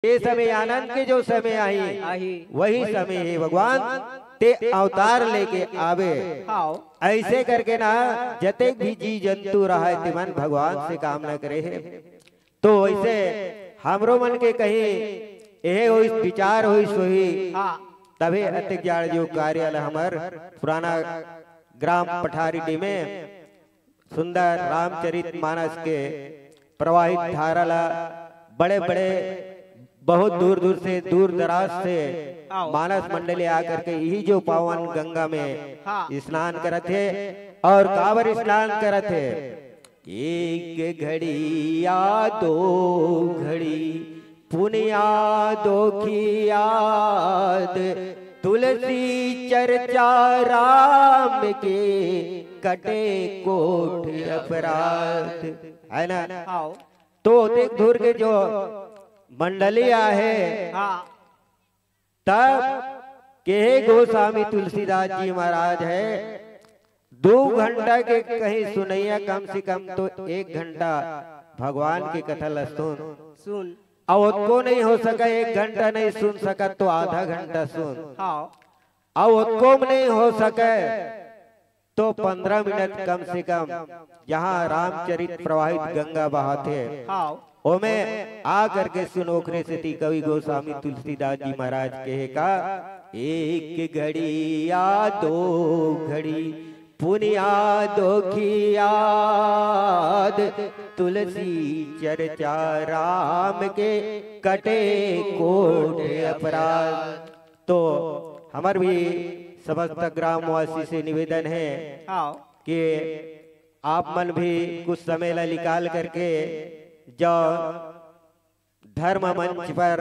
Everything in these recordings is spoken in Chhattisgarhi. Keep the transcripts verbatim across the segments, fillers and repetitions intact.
ये समय आनंद के जो समय आही, आही। वही समय हे भगवान ते अवतार लेके आवे। हाव। ऐसे करके ना जतेक भी जीव जंतु रहा है, तिमन भगवान से कामना करे हे। तो वैसे हमरो मन के कहीं यह होइस, विचार होइस होही, हाँ। तभे अतेक जाड़ जो कार्य ल हमर पुराना ग्राम पठारी डी में सुंदर रामचरित मानस के प्रवाहित धारा ला बड़े बड़े बहुत दूर दूर से, दूर दराज से आओ। मानस मंडली आकर के यही जो पावन गंगा में हाँ। स्नान करत हे। और काबर स्नान करत हे? एक घड़ी या दो घड़ी पुनिया दोखियाद, तुलसी चर्चा राम के, कटे कोट अपराध, है ना? आओ। तो देख धुर के जो मंडली आहे, हाँ। तब केहे गोस्वामी तुलसीदास जी महाराज है, दो घंटा के कहीं सुनैया, कम से कम तो एक घंटा भगवान के कथा ल सुन। सुन। अब ओतको नहीं हो सका, एक घंटा नहीं सुन सका तो आधा घंटा सुन। हाँ। अब ओतको नहीं हो सके तो पंद्रह मिनट कम से कम, जहाँ रामचरित प्रवाहित गंगा बहाथे, हाँ। ओमे आ करके सुन, ओखरे सेती कवि गोस्वामी तुलसीदास जी महाराज कहे का, एक घड़ी या दो घड़ी पुनिया दोखियाद, तुलसी चर्चा राम के, कटे कोट अपराध। तो हमर भी समस्त ग्रामवासी से निवेदन है हाँ। कि आप मन भी कुछ समय ला निकाल करके जो धर्म मंच पर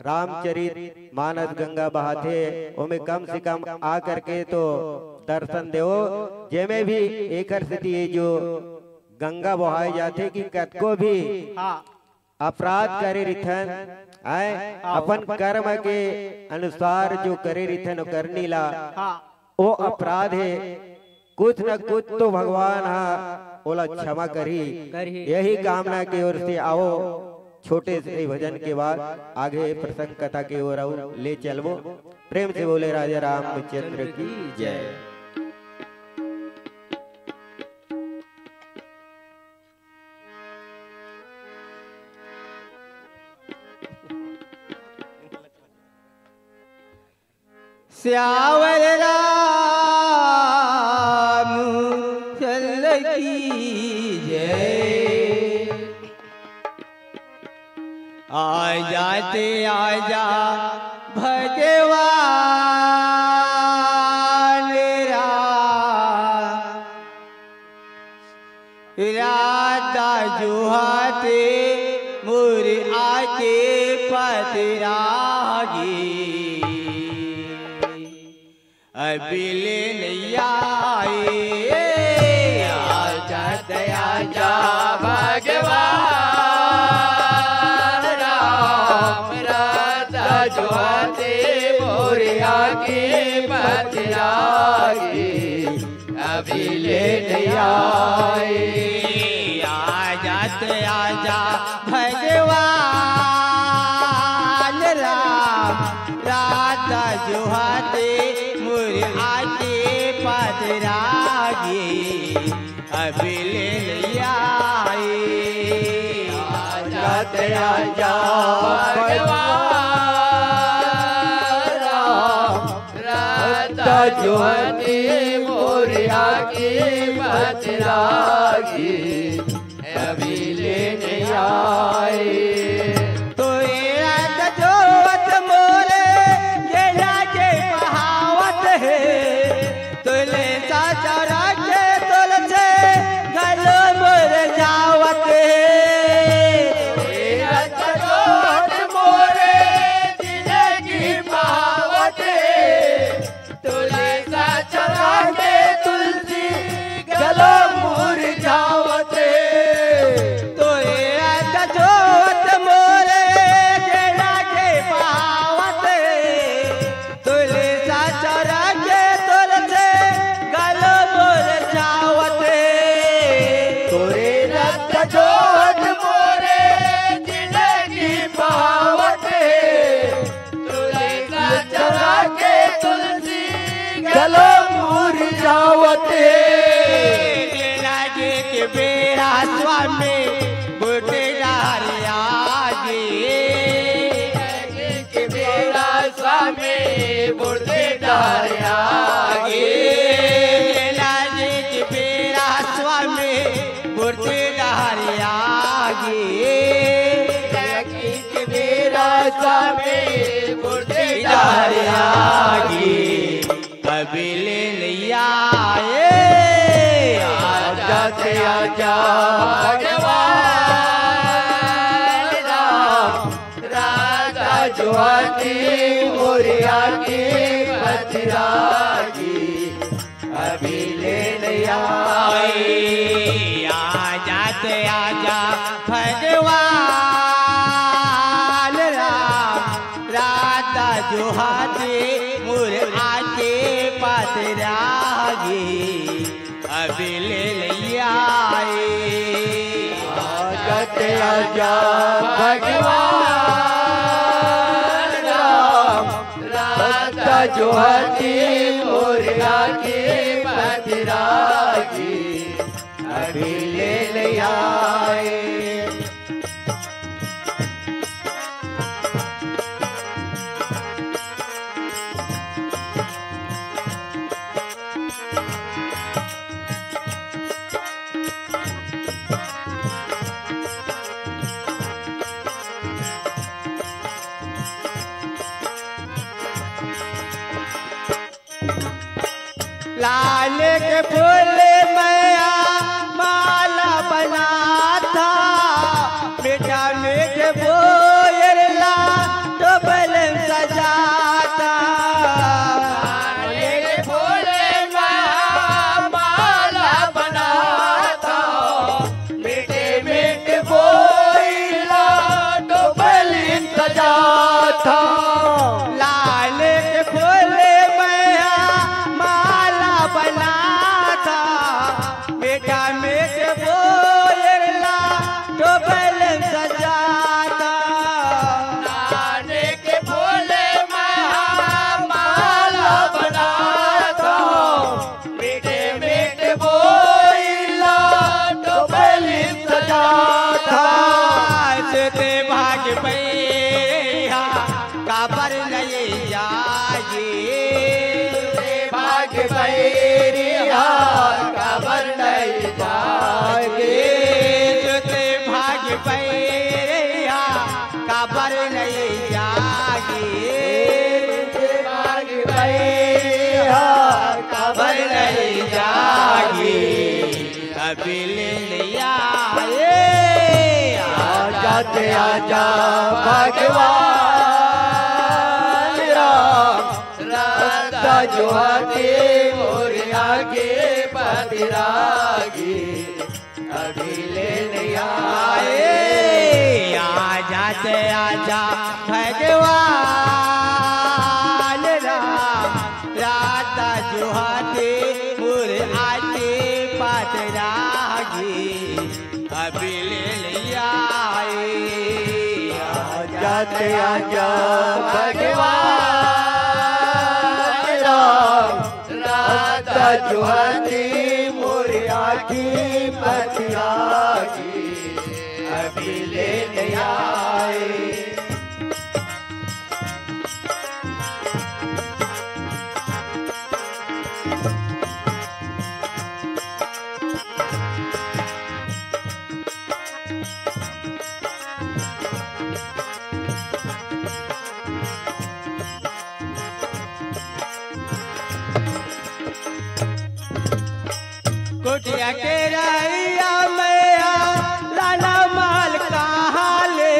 रामचरित मानस गंगा बहाथे, ओमे कम से कम आ करके तो दर्शन देवो। जेमे भी एकर सेती ये जो गंगा बहाए जाथे कि कतको भी हाँ। अपराध करे रिथन, आय, हाँ। अपन कर्म के अनुसार जो करे रिथन, ओ करनी ला, हाँ। ओ अपराध हे, कुछ न कुछ तो भगवान हा ओला क्षमा करही। करही। यही कामना के ओर से आओ, छोटे से भजन के बाद आगे प्रसंग कथा के ओर आऊ ले चलबो। प्रेम से बोले राजा रामचंद्र की जय। सियावर रामचंद्र की जय। आजा ते आजा भगवान राम, राधा जुहाते मोर आके पतरागे। अभी ले नइ आए, आजा ते आजा भगवान राम, राधा जुहाते मोर आके पतरागे। अभी ले नइ आए, आजा ते आजा भगवान राम, राधा जुहाते मोर आके पतरागे। अभी ले नइ आए, आजा ते आजा भगवान राम, राधा जुहाते मोर आके पतरागे। अभी ले नइ आए। तोरे राधा जोत मोरे गेला के बहावत हे, तोले साचा राखे तोल से गलो मोर जावत हे। तोरे राधा जोत मोरे जिंदगी बहावत हे, तुलसा चढ़ा के तुलसी गलो मुरझावत हे। तोरे राधा जोत आवत हे। लागे के बेरा स्वामी बुढ़े डहर आगे। लागे के बेरा स्वामी बुढ़े डहर आगे। लागे के बेरा स्वामी बुढ़े डहर आगे। लागे के बेरा स्वामी बुढ़े डहर आगे। अभी ले लिया ए, आजा ते आजा भगवान राम, राधा जुहाती मोरिया की पतिरागी। अभी ले लिया ए, आजा ते आजा भगवान राम, राधा जुहाती मोर आके पतिरागी। अभी ले लिया ए, आजा ते आजा भगवान राम, राधा जुहाती मोर आके पतिरागी। अभी ले लिया ए। लाल के फूल मैया माला बनाथा, मीठा मीठ बोल ला टोपल सजाथा। लाल के फूल मैया माला बनाथा, मीठे मीठे बोल ला टोपल सजाथा। लाल के फूल मैया माला बनाथा, मीठा मीठे बोल ला टोपल सजाथा। लाल के फूल मैया माला बनाथा, मीठे मीठे बोल ला टोपल सजाथा। सुते भाग पैया काबर नहीं जागे। सुते भाग पैया काबर नहीं जागे। सुते भाग पैया काबर नहीं जागे। भाग भैया काबर नहीं जागे। अभी ले लिया ए, आजा ते आजा भगवान राम, राधा जुहाती मोर आके पतिरागी। अभी ले लिया ए, आजा ते आजा भगवान राम, राधा जुहाती मोर आके पतिरागी। अभी ले लिया ए, आजा ते आजा भगवान राम, राधा जुहाती मोर आके पतिरागी। अभी ले लिया ए। कुटिया के रहिया मैया लाना माल कहाँ ले,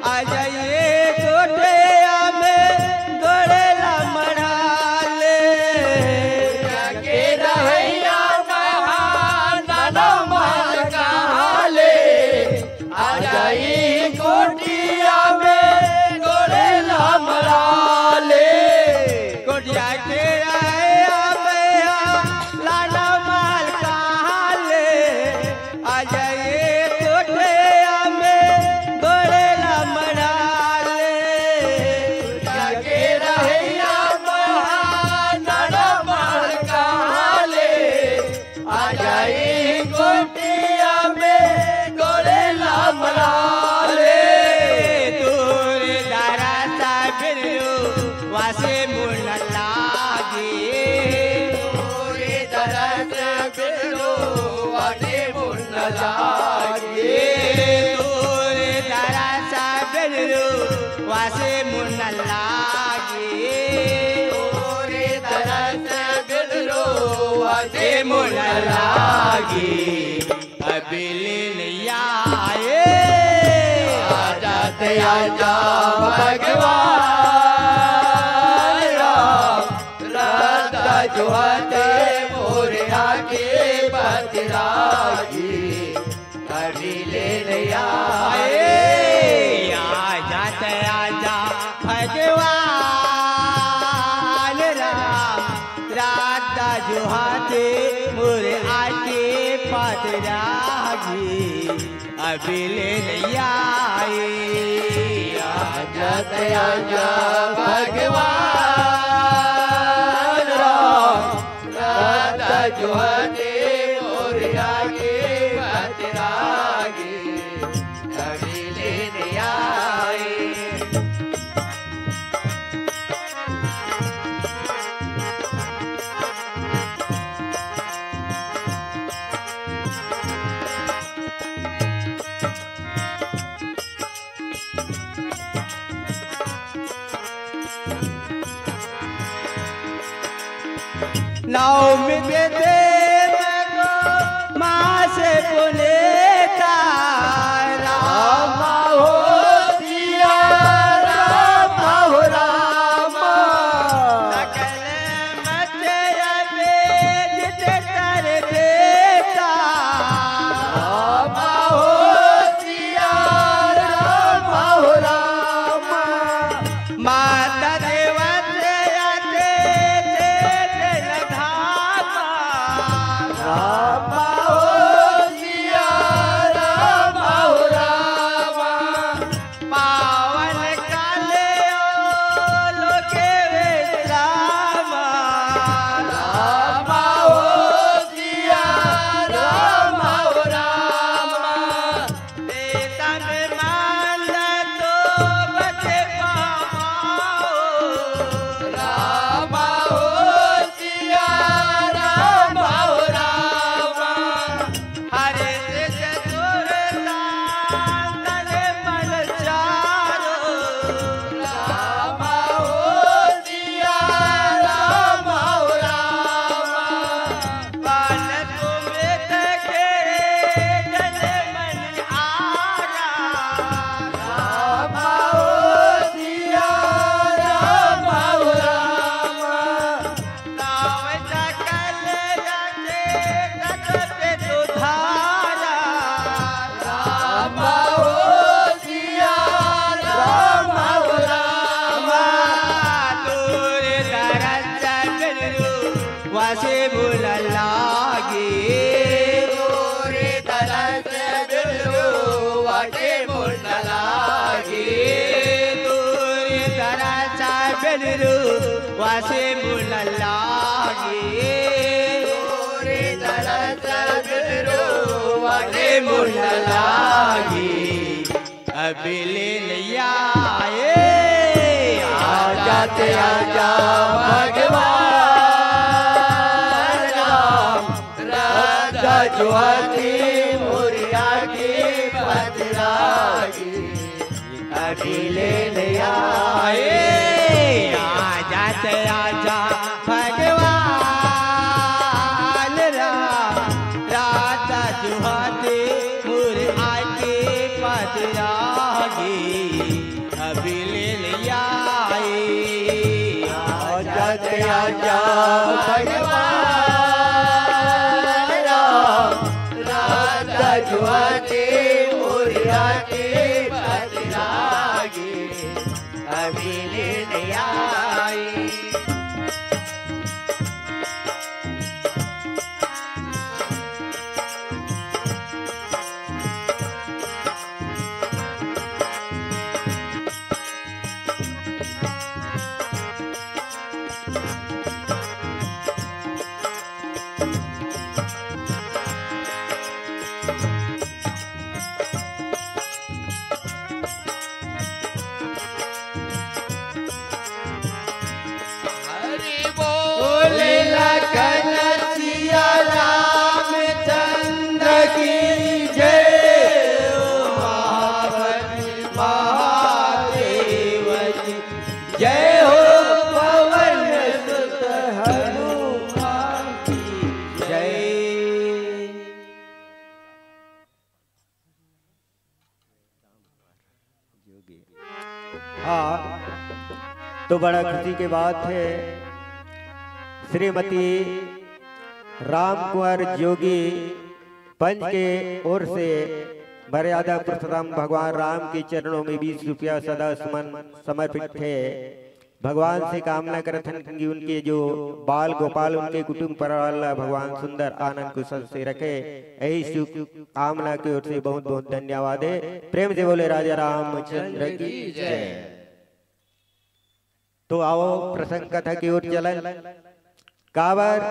आ जाइए कोटिया में गोड़े ला मढ़ा ले। कुटिया के रहिया मैया लाना माल कहाँ ले, आ जाई कोटिया में गोड़े ला मढ़ा ले। कोटिया के आया मैया लाना माल कहाँ ले, वासे मुन लागे। तोरे दरस बिन रो वासे मुन लागे। अबे ले नइ आए। आजा त आजा भगवान राम, राधा जोहते मोर आँखी पथरागे। अबे ले नइ आए। आजा त आजा भगवान राम, राधा जोहते मोर आँखी पथरागे। अबे ले नइ आए। आजा त आजा भगवान राम, राधा जोहते मोर आँखी पथरागे। अबे ले नइ आए। नवमी के दिन को माँ से पुनीता। राम हो सिया राम हो राम। सकल मत अबे जित कर देता। राम हो सिया राम हो राम। माता देवत आते तेरे धामा। राम हो सिया राम हो राम। पावन काले ओ लोके विश्राम। राम हो सिया राम हो राम। देता में मान तो बचे पाओ। राम हो सिया राम हो राम। हरे से चतुर दान तन मन चारो। राम हो सिया राम हो राम। बालक मृत के जन मन आरा। राम हो सिया राम हो राम। गाँव सकल रचे जग पे सुधारा। राम हो सिया राम हो राम। तोरे दरस बिन रो वासे मुन लागे। तोरे दरस बिन रो वासे मुन लागे। तोरे दरस बिन रो वासे मुन लागे। तोरे दरस बिन रो वासे मुन लागे। अबे ले नइ आए। आजा त आजा भगवान राम, राधा जोहते मोर आँखी पथरागे। अबे ले नइ आए। आजा त आजा भगवान राम, राधा जोहते मोर आँखी पथरागे। अबे ले नइ आए। आजा त आजा भगवान राम, राधा जोहते मोर आँखी पथरागे। अबे ले नइ आए। तो बड़ा खुशी के बात है, श्रीमती राम कुंवर जोगी पंच के ओर से मर्यादा पुरुषोत्तम भगवान राम के चरणों में बीस रुपया सदा सुमन समर्पित है। भगवान से कामना करत हन कि उनके जो बाल गोपाल, उनके कुटुंब परिवार ला भगवान सुंदर आनंद कुशल से रखे, यही शुभ कामना की ओर से बहुत बहुत धन्यवाद है। प्रेम से बोले राजा रामचंद्र की जय। तो आओ प्रसंग कथा की ओर चलन। काबर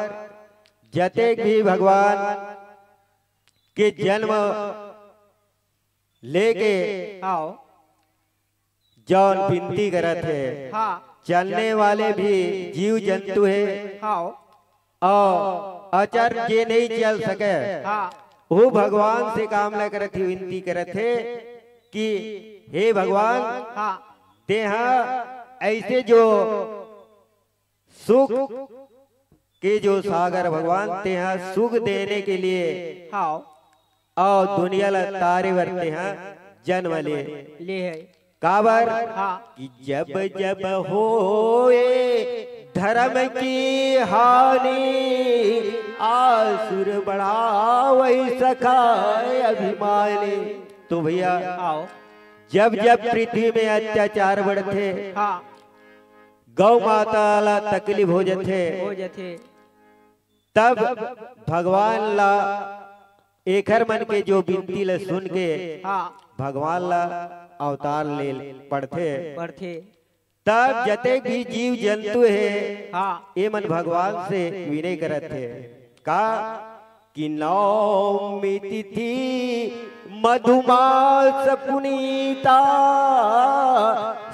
जतेक भी भगवान के जन्म लेके आओ। जौन विनती करत हे, हाँ। चलने वाले भी जीव जंतु हे। हाँ। अउ अचर जे नहीं चल सके, हाँ। वो भगवान से कामना करत हे, विनती करत हे कि हे भगवान, हाँ। तेहा ऐसे जो सुख के जो सागर भगवान, तेहा सुख देने के लिए हाँ। अउ दुनिया ला तारे बर तेहा जन्म ले। ले है। काबर? हाँ। कि जब जब होए धर्म की हानि, आसुर बढ़ावै सखा अभिमानी। तो भैया, आओ। जब जब पृथ्वी में अत्याचार बढ़थे, हाँ। गौ माता ला तकलीफ हो जथे, हो जथे। तब भगवान ला एखर मन के जो विनती ला सुन के हाँ। भगवान ला अवतार ले पड़थे। पड़थे। तब जतेक भी जीव जंतु हे, हाँ। ये मन भगवान से विनय करत हे। का कि नवमी तिथि मधुमास पुनीता,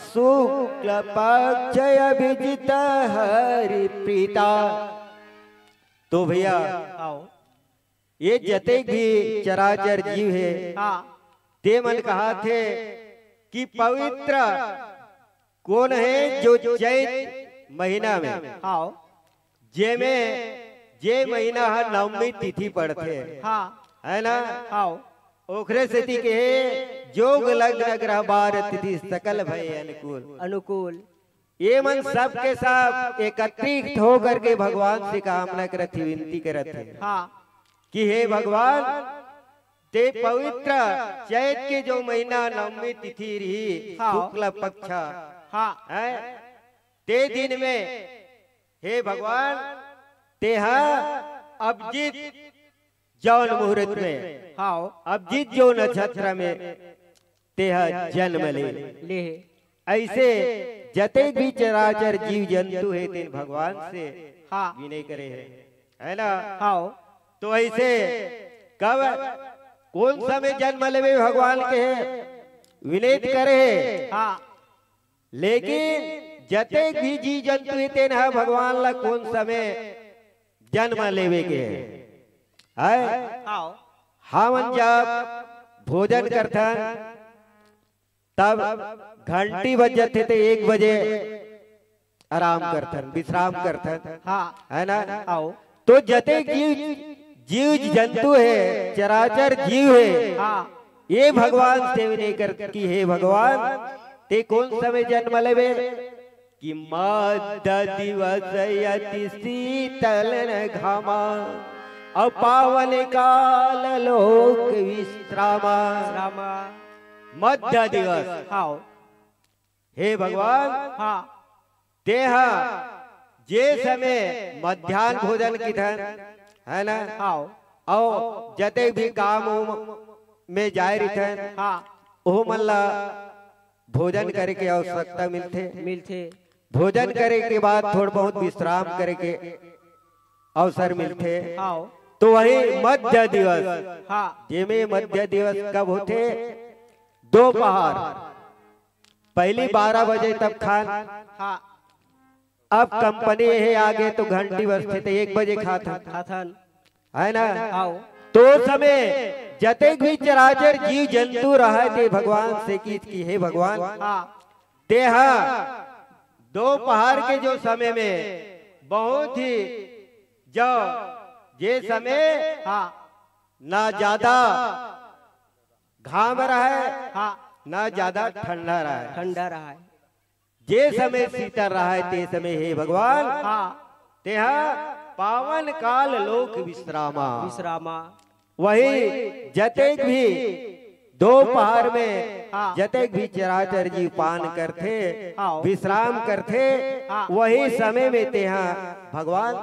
शुक्ल पक्ष अभिजित हरि प्रीता। तो भैया, आओ। ये जतेक भी चराचर जीव हे, हाँ। ते मन कहाथे कि पवित्र कोन हे जो चैत महीना में, हाँ। जेमे, जे महीना ह नवमी तिथि पड़थे, हाँ। है ना? हाँ। ओखरे सेती के हे, जोग लग्न ग्रह बार तिथि सकल भय अनुकूल। अनुकूल। ये मन सब के सब एकत्रित होकर के भगवान से कामना करत हे, विनती करत हे हाँ। कि हे भगवान, ते पवित्र चैत के जो महीना नवमी तिथि रही, हाँ। शुक्ल पक्ष हाँ। है, ते दिन में हे भगवान, तेहा अभिजीत जौन मुहूर्त में, हाँ। अभिजीत जो नक्षत्र में तेहा जन्म ले। ले। ऐसे जतेक भी चराचर जीव जंतु हे, तेन भगवान से हाँ। विनय करे हे, है ना? हाँ। तो ऐसे कब, कोन समय जन्म लेवे भगवान के हे, विनय करे हे। हाँ। लेकिन जतेक भी जीव जंतु हे, तेन ह भगवान ला कोन समय जन्म लेवे के हे? है? हाँ। हमन जब भोजन करथन, तब घंटी बज जथे, ते एक बजे आराम करथन, विश्राम करथन, हाँ। है ना? आओ। तो जतेक जीव, जीव जंतु हे, चराचर जीव हे, हाँ। ये भगवान से विनय करत कि हे भगवान, ते कोन समय जन्म लेवे? कि मध्य दिवस अति शीतल न घामा, अउ पावन काल लोक विश्रामा। विश्रामा। मध्य दिवस। हाँ। हे भगवान, हाँ। तेहा जे समय मध्यान्ह भोजन किथन, है ना? हाँ। अउ जतेक भी काम उम में जाए रिथन, हाँ। ओह मन ला भोजन करे के आवश्यकता मिलथे। मिलथे। भोजन करे के बाद थोड़ बहुत विश्राम करे के अवसर मिलथे। हाँ। तो वही मध्य दिवस, हाँ। जेमे मध्य दिवस कब होथे? दोपहर, पहली बारह बजे तक खान। हाँ। अब कंपनी हे आगे तो घंटी बजथे तो एक बजे खाथन। खाथन। है ना? हाँ। तो समय जतेक भी चराचर जीव जंतु रहय ते भगवान से किहिस कि हे भगवान, हाँ। तेहा दोपहर के जो समय में बहुत ही जो जे समय हाँ। ना ज्यादा घाम रहय, हाँ। ना ज्यादा ठंडा रहय। ठंडा रहय। जे समय सीतल रहय ते समय हे भगवान, हाँ। तेहा पावन काल लोक विश्रामा। विश्रामा। वही जतेक भी दोपहर में हाँ। जतेक भी चराचर जीव पान करथे, हाँ। विश्राम करथे, हाँ। वही समय में तेहा भगवान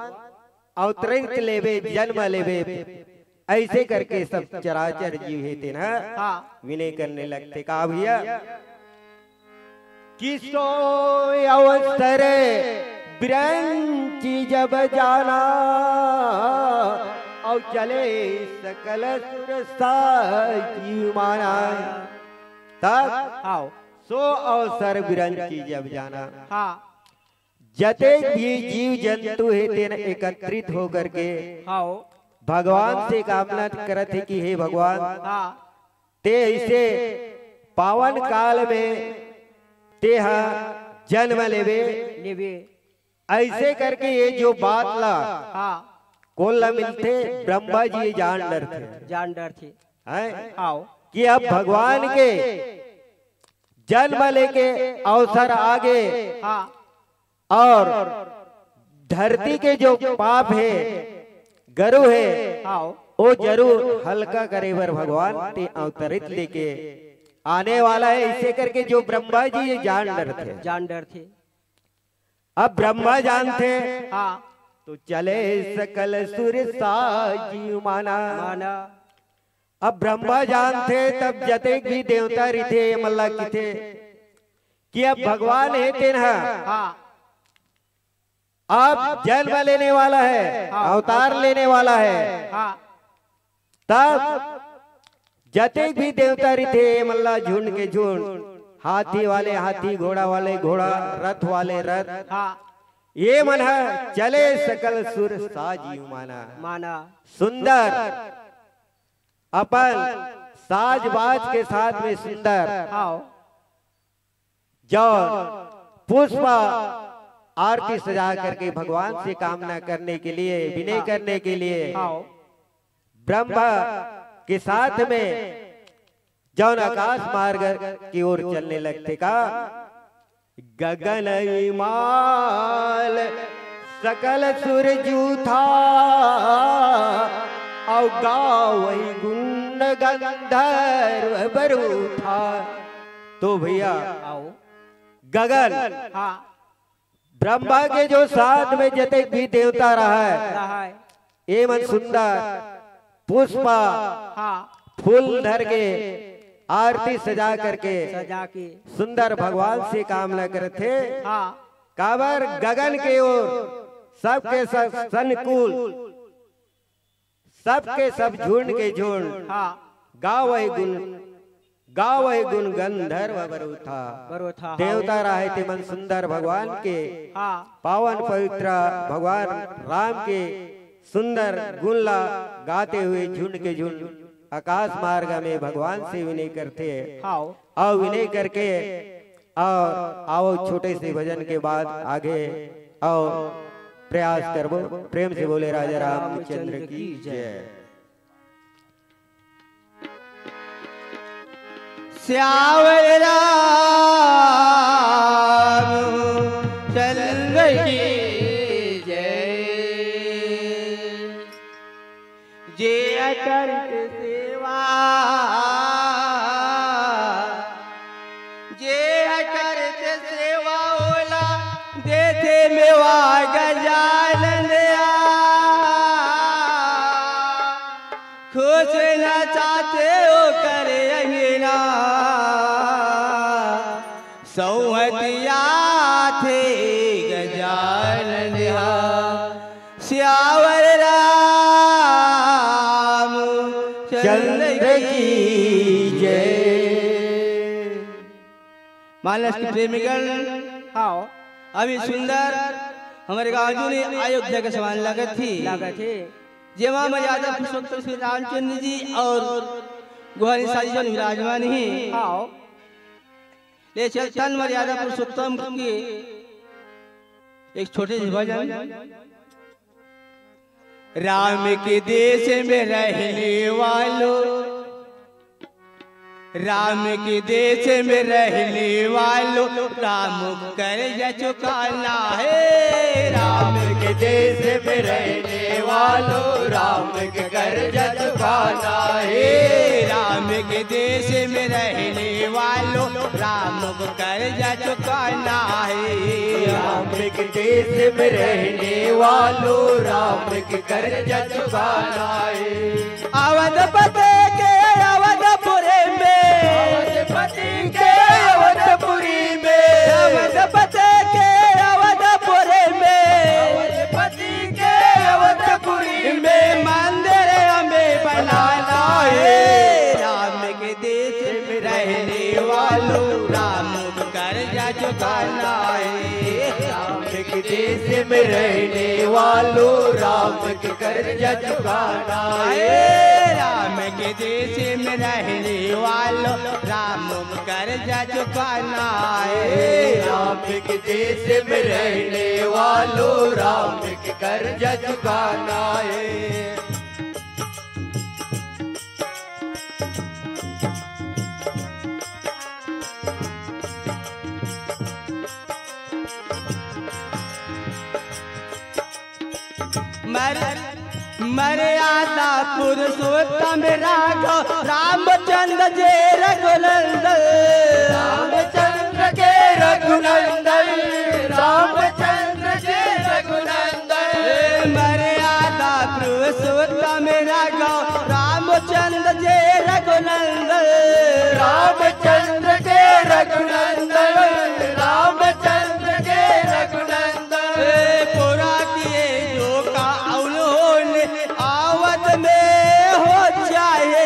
अवतरित लेबे, जन्म लेबे, ऐसे करके सब चराचर जीव हे तेन ह हाँ। विनय करने लगथे। का भैया? कि सो अवसर बिरंची जब जाना, अउ चले सकल सुर साजी माना। तब हाँ। सो अवसर बिरंची जब जाना। हाँ। जतेक भी जीव जंतु हे तेन एकत्रित होकर के हाँ। भगवान से कामना करत हे कि हे भगवान, हाँ। ते ऐसे पावन काल में तेहा जन्म लेबे। लेबे। ऐसे करके ये जो बात ला हाँ। कोन ला मिलथे? ब्रह्मा जी जान डरथे। जान डरथे। हैं? हाँ। कि अब भगवान के जन्म लेके अवसर आगे हाँ। और धरती के जो पाप हे, गरु हे, हाँ। वो जरूर हल्का करे बर भगवान ते अवतरित लेके आने वाला हे। ऐसे करके जो ब्रह्मा जी ये जान डरथे। जान डरथे। अब ब्रह्मा जानथे, हाँ। तो चले सकल सुर साजी माना। माना। अब ब्रह्मा जानथे, तब जतेक भी देवता रिथे, ये मन ला किथे कि अब भगवान हे तेन ह हाँ। अब जन्म लेने वाला हे, हाँ। अवतार लेने वाला हे। हाँ। तब जतेक भी देवता रिथे, ये मन ला झुंड के झुंड, हाथी वाले हाथी, घोड़ा वाले घोड़ा, रथ वाले रथ, हाँ। ये मन ह चले सकल सुर साजी माना। माना। सुंदर अपन साज बाज के साथ में सुंदर हाँ। जौन पुष्प आरती सजा करके भगवान से कामना करने के लिए, विनय हाँ। करने के लिए हाँ। ब्रह्मा के साथ में जौन आकाश मार्ग की ओर चलने लगथे का। गगन विमाल सकल सुर जूथा, अउ गावई गुण गंधर्व बरूथा। तो भैया आओ। गगन हाँ। ब्रह्मा के जो साथ में जतेक भी देवता रहय, रहय। ये मन सुंदर पुष्पा हाँ। फूल धर के आरती सजा करके सजा के। सुंदर भगवान से कामना करथे। हाँ। काबर गगन के ओर सबके सब संकुल, सबके सब झुंड के झुंड हाँ। गावय गुण, गावय गुण गंधर्व बरूथा। बरूथा, हाँ। देवता रहय ते मन सुंदर भगवान के हाँ। पावन पवित्र भगवान राम के सुंदर गुण ला गाते हुए झुंड के झुंड आकाश मार्ग में भगवान से विनय करथे। हाँ। अउ विनय करके अउ आओ छोटे से भजन के बाद आगे अउ प्रयास करबो। प्रेम से बोले राजा रामचंद्र की जय। श्याम राम चंद्र की जय। जे अटल सेवा, जे अटल सेवा ओला देथे मेवा गजानन आ। खुश न चाहते ओकर अंगना, सौहतिया थे गजानन हा। सियावर राम चंद्र की जय। मानस के प्रेमीगण, हाँ, अभी सुंदर हमर गाँव जो ने अयोध्या के समान लगत थी। लगत थी। जेमा मर्यादा पुरुषोत्तम श्री रामचंद्र जी और गुहानी साजी जन विराजमान ही। हाँ। ले चलथन मर्यादा पुरुषोत्तम के एक छोटे से भजन। राम के देश में रहने वालों, राम के देश में रहने वालों, राम को कर्जा चुकाना है। राम के देश में रहने वालों, राम के कर्जा चुकाना है। राम के देश में रहने वालों, राम को कर्जा चुकाना है। राम के देश में रहने वालों, राम के कर्जा चुकाना है। अवधपति के अवधपुरी में, अवधपति के अवधपुरी में, अवधपति के अवधपुरी में, अवधपति के अवधपुरी में मंदिर हमें बनाना है। राम के देश में रहने वालों, राम को कर्जा चुकाना है। राम के देश में रहने वालों, राम के कर्जा चुकाना है। राम के देश में रहने वालों, राम को कर्जा चुकाना है। राम के देश में रहने वालों, राम के कर्जा चुकाना है। मर-, मर्यादा पुरुषोत्तम राघव रामचंद्र जे रघुनंदन। रामचंद्र के रघुनंदन, रामचंद्र के रघुनंदन। मर्यादा पुरुषोत्तम राघव रामचंद्र जे रघुनंदन। रामचंद्र के रघुनंदन, रामचंद्र के रघुनंदन। पूरा किए जो का उन्होंने आवत में हो जाए।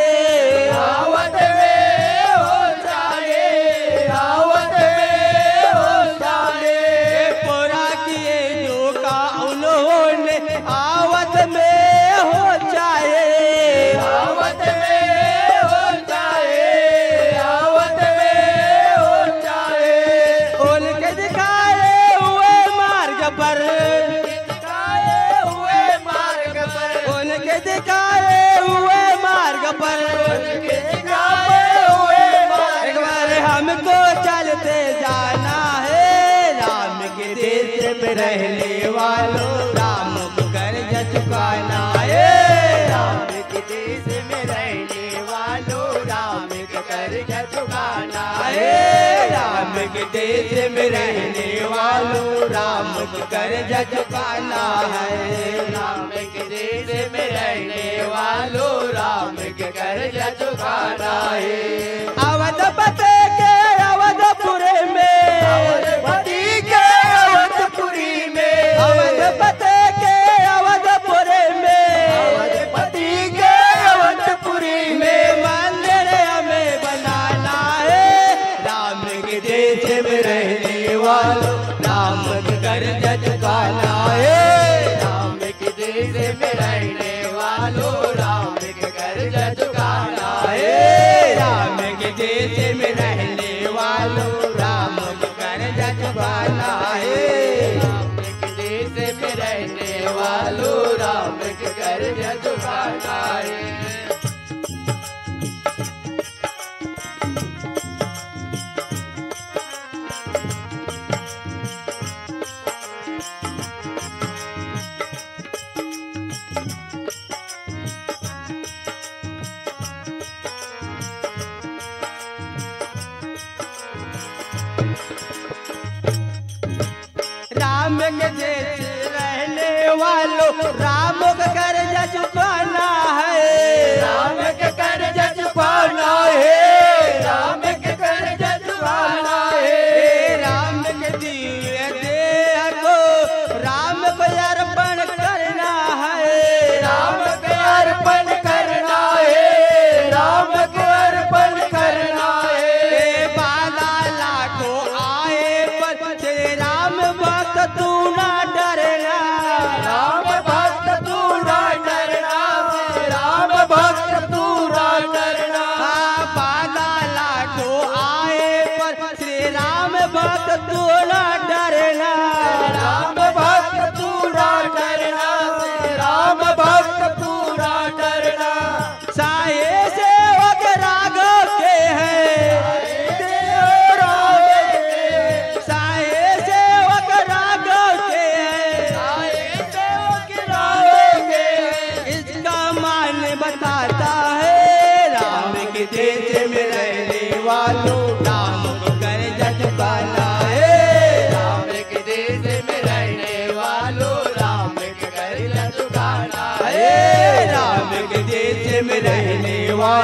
आवत में हो जाए, आवत में हो जाए। पूरा किए जो का उन्होंने आवत में हो जाए। आवत में हो जाए, आवत में हो जाए। उनके दिखाए हुए मार्ग पर, दिखाए हुए मार्ग पर, उनके दिखाए हुए मार्ग पर, उनके दिखाए हुए मार्ग एक बार हमको चलते जाना है। राम के देश में रहने वालों, राम को कर्ज चुकाना है। राम के देश में रहने वालों, राम का कर्ज चुकाना है। राम के देश में रहने वालों, राम का कर्ज चुकाना है। राम के देश में रहने वालों, राम का कर्ज चुकाना है। अवधपति के अवधपुरी में, अवधपति के अवधपुरी में, अवधपति के अवधपुरी में, अवधपति के अवधपुरी में मंदिर हमें बनाना है। राम के देश में रहने वालों, राम का कर्ज चुकाना है। राम के देश में रहने वालों, राम का कर्ज चुकाना है। राम के देश में रहने वालों, राम का कर्ज चुकाना है। राम के देश में रहने वालों, राम का कर्ज चुकाना है। राम के देश रहने वालों, राम का कर्ज चुकाना है। राम का कर्ज चुकाना है। राम का कर्ज चुकाना है। राम के दिव्य देह को राम को अर्पण करना है। राम को अर्पण करना है। राम को अर्पण करना है। बाधा लाखों आए पर तेरे राम भक्त तू ना डरना। राम भक्त तू ना डरना। राम भक्त तू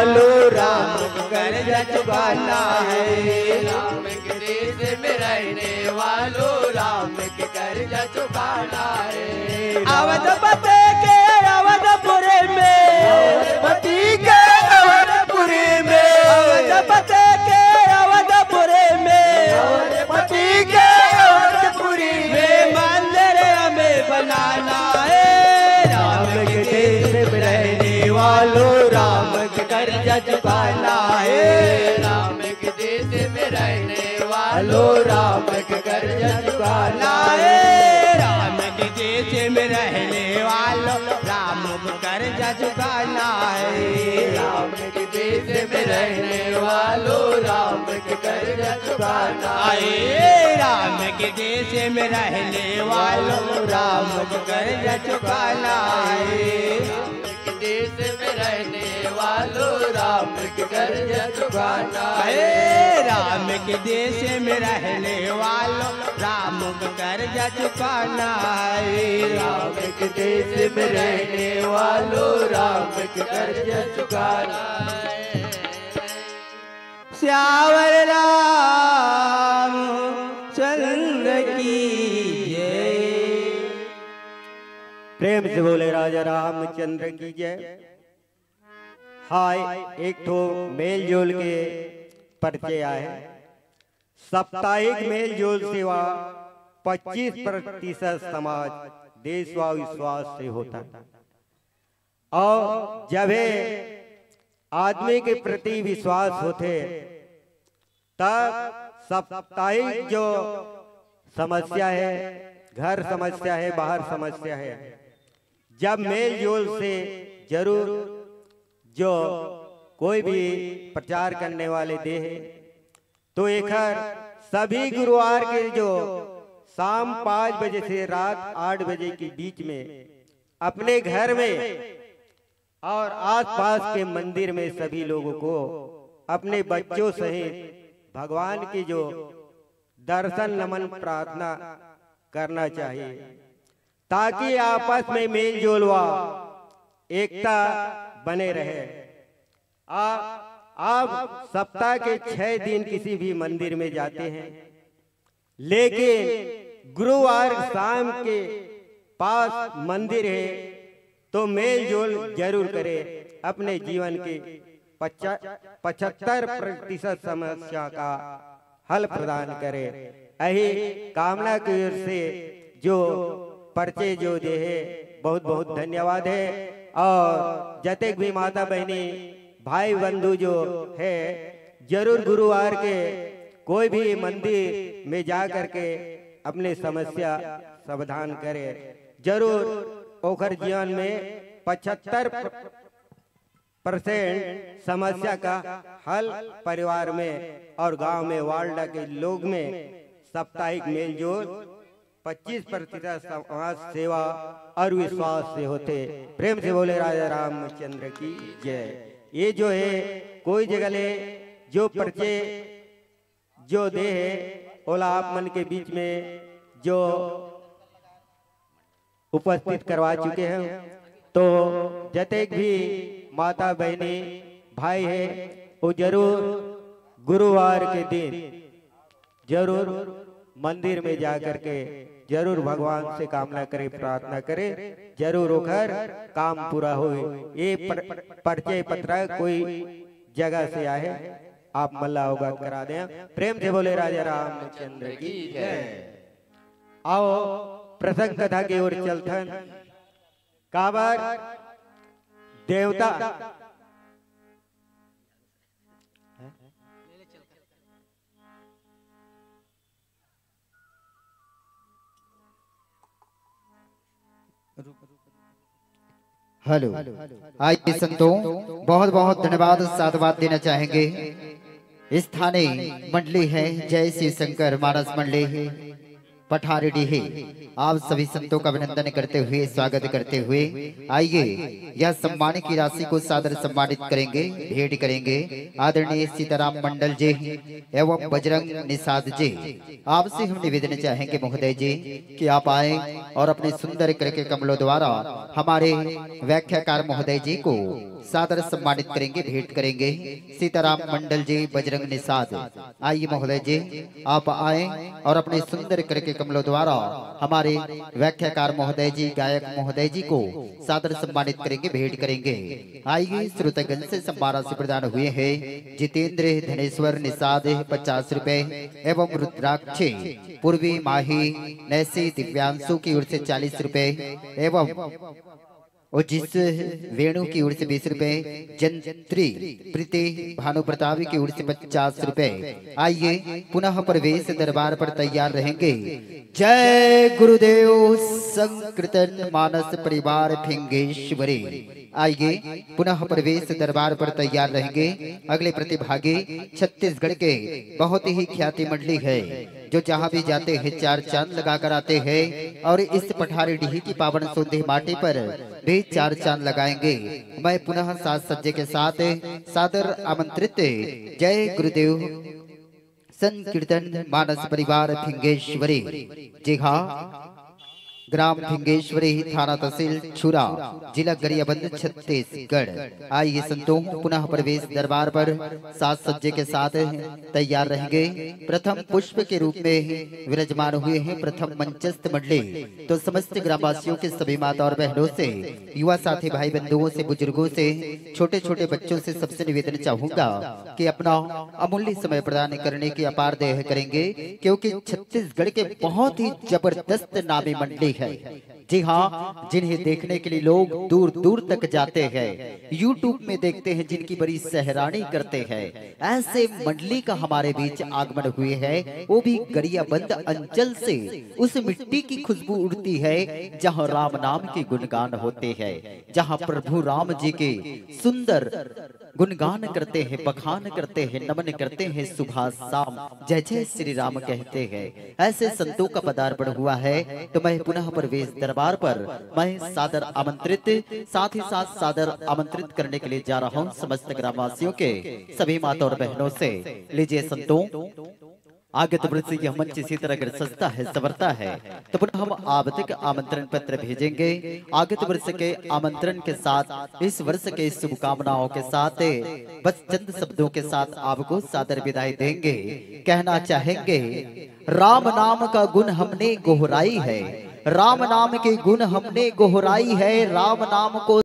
वालों, राम का कर्जा चुकाना है। राम के देश में रहने वालों, राम के कर्जा चुकाना है। अवधपति के अवधपुरी में, अवधपति के अवधपुरी में, अवधपति के अवधपुरी में, अवधपति के अवधपुरी में मंदिर हमें बनाना है। राम के देश में रहने वालों, राम का कर्जा चुकाना है। राम के देश में रहने वालों, राम का कर्जा चुकाना है। राम के देश में रहने वालों, राम का कर्जा चुकाना है। राम के देश में रहने वालों, राम का कर्जा चुकाना है। राम के देश में रहने वालों, राम का कर्जा चुकाना है। देश में रहने वालों, राम के कर्जा चुकाना है। राम के देश में रहने वालों, राम का कर्जा चुकाना है। राम के देश में रहने वालों, राम के कर्जा चुकाना है। सियावर रामचंद्र की जय। प्रेम से बोले राजा रामचंद्र की जय। हाय, एक ठो मेलजोल के परिचय आए। साप्ताहिक मेलजोल सेवा पच्चीस प्रतिशत समाज, देश व विश्वास से होता है। और जब आदमी के प्रति विश्वास होते, तब साप्ताहिक जो समस्या है, घर समस्या है, बाहर समस्या है, जब मेलजोल से जरूर जो कोई भी प्रचार करने वाले दे है, तो एकर सभी गुरुवार के जो शाम पाँच बजे से रात आठ बजे के बीच में अपने घर में और आसपास के मंदिर में सभी लोगों को अपने बच्चों सहित भगवान की जो दर्शन नमन प्रार्थना करना चाहिए, ताकि आपस में मेलजोल व एकता बने रहे। आ, आप सप्ताह के छह दिन किसी भी मंदिर में जाते हैं, लेकिन गुरुवार शाम के पास मंदिर है, तो मेलजोल जरूर करें। अपने जीवन की पच्चा-, पचहत्तर प्रतिशत समस्या का हल प्रदान करें। यही कामना की ओर से जो परिचय जो दे है, बहुत बहुत धन्यवाद है। और जतेक भी माता बहनी, भाई बंधु जो है, जरूर गुरुवार के कोई भी मंदिर में जा करके अपने समस्या समाधान करें। जरूर ओकर जीवन में पचहत्तर परसेंट समस्या का हल परिवार में और गांव में, वार्ड के लोग में साप्ताहिक मेलजोल, पच्चीस प्रतिशत समाज सेवा और विश्वास से होते। प्रेम से बोले राजा रामचंद्र की जय। ये जो है, कोई जगह ले जो परिचय जो दे है, ओला आप मन के बीच में जो उपस्थित करवा चुके हैं। तो जतेक भी माता बहनी भाई है, वो जरूर गुरुवार के दिन जरूर मंदिर में जा करके जरूर भगवान से कामना करे, प्रार्थना करे, जरूर ओकर काम पूरा होए। ये पर-, परिचय पत्र कोई जगह से आए, आप मन ला अवगत करा दें। प्रेम से बोले राजा रामचंद्र की जय। आओ प्रसंग कथा के ओर चलथन। काबर देवता हेलो, आइए संतों, बहुत बहुत धन्यवाद, साधुवाद देना चाहेंगे। स्थानीय मंडली है जय शिव शंकर मानस मंडली, पठार डीही, आप सभी संतों का अभिनंदन करते हुए, स्वागत करते हुए, आइए, यह सम्मान की राशि को सादर सम्मानित करेंगे, भेंट करेंगे आदरणीय सीताराम मंडल जी एवं बजरंग निषाद जी। आपसे हम निवेदन चाहेंगे महोदय जी कि आप आए और अपने सुंदर करके कमलों द्वारा हमारे व्याख्याकार महोदय जी को सादर सम्मानित करेंगे, भेंट करेंगे। सीताराम मंडल जी, बजरंग निषाद, आइए महोदय जी, आप आए और अपने सुंदर करके कमलों द्वारा हमारे व्याख्याकार महोदय जी, गायक महोदय जी को सादर सम्मानित करेंगे, भेंट करेंगे। आइए, श्रोतागण से सम्मान राशि प्रदान हुए हैं जितेंद्र धनेश्वर निषाद पचास रुपए एवं रुद्राक्ष पूर्वी माही नैसी दिव्यांशु की ओर से चालीस रुपए एवं और जिस वेणु की ओर से बीस रुपए, जंत्री प्रीति भानु प्रताप की ओर से पचास रुपए। आइए, पुनः प्रवेश दरबार पर तैयार रहेंगे। जय गुरुदेव संकीर्तन मानस परिवार फिंगेश्वरी। आइए, पुनः प्रवेश दरबार पर तैयार रहेंगे। अगले प्रतिभागी छत्तीसगढ़ के बहुत ही ख्याति मंडली है, जो जहाँ भी जाते हैं चार चांद लगा कर आते हैं और इस पठारी डीही की पावन सोंधी माटी पर भी चार चांद लगाएंगे। मैं पुनः साज सज्जे के साथ सादर आमंत्रित जय गुरुदेव संकीर्तन मानस परिवार फिंगेश्वरी। जी हाँ, ग्राम फिंगेश्वरी, थाना तहसील छुरा, जिला गरियाबंद, छत्तीसगढ़। आइए संतों, पुनः प्रवेश दरबार पर साज सज्जे के साथ तैयार रहेंगे। प्रथम पुष्प के रूप में विराजमान हुए हैं प्रथम मंचस्थ मंडली। तो समस्त ग्रामवासियों के सभी माता और बहनों से, युवा साथी भाई बंधुओं से, बुजुर्गों से, छोटे छोटे बच्चों से, सबसे निवेदन चाहूंगा कि अपना अमूल्य समय प्रदान करने की अपार देह करेंगे, क्योंकि छत्तीसगढ़ के बहुत ही जबरदस्त नामी मंडली है। जी हाँ, जिन्हें देखने के लिए लोग दूर दूर तक जाते हैं, YouTube में देखते हैं, जिनकी बड़ी सैरानी करते हैं। ऐसे मंडली का हमारे बीच आगमन हुए है, वो भी गरियाबंद अंचल से। उस मिट्टी की खुशबू उड़ती है जहाँ राम नाम के गुणगान होते हैं, जहाँ प्रभु राम जी के सुंदर गुणगान करते हैं, बखान करते हैं, नमन करते हैं, सुबह शाम जय जय श्री राम कहते हैं। ऐसे संतों का पदार्पण हुआ है, तो मैं पुनः प्रवेश दरबार पर मैं सादर आमंत्रित, साथ ही साथ सादर आमंत्रित करने के लिए जा रहा हूँ समस्त ग्रामवासियों के सभी माता और बहनों से। लीजिए संतों, आगत वर्ष यह मंच इसी तरह अगर सजता है, संवरता है, तो पुनः हम आप तक आमंत्रण पत्र भेजेंगे। आगत वर्ष के आमंत्रण के साथ, इस वर्ष के शुभकामनाओं के साथ, बस चंद शब्दों के साथ आपको सादर विदाई देंगे। कहना चाहेंगे, राम नाम का गुण हमने गोहराई है, राम नाम के गुण हमने गोहराई है, राम नाम को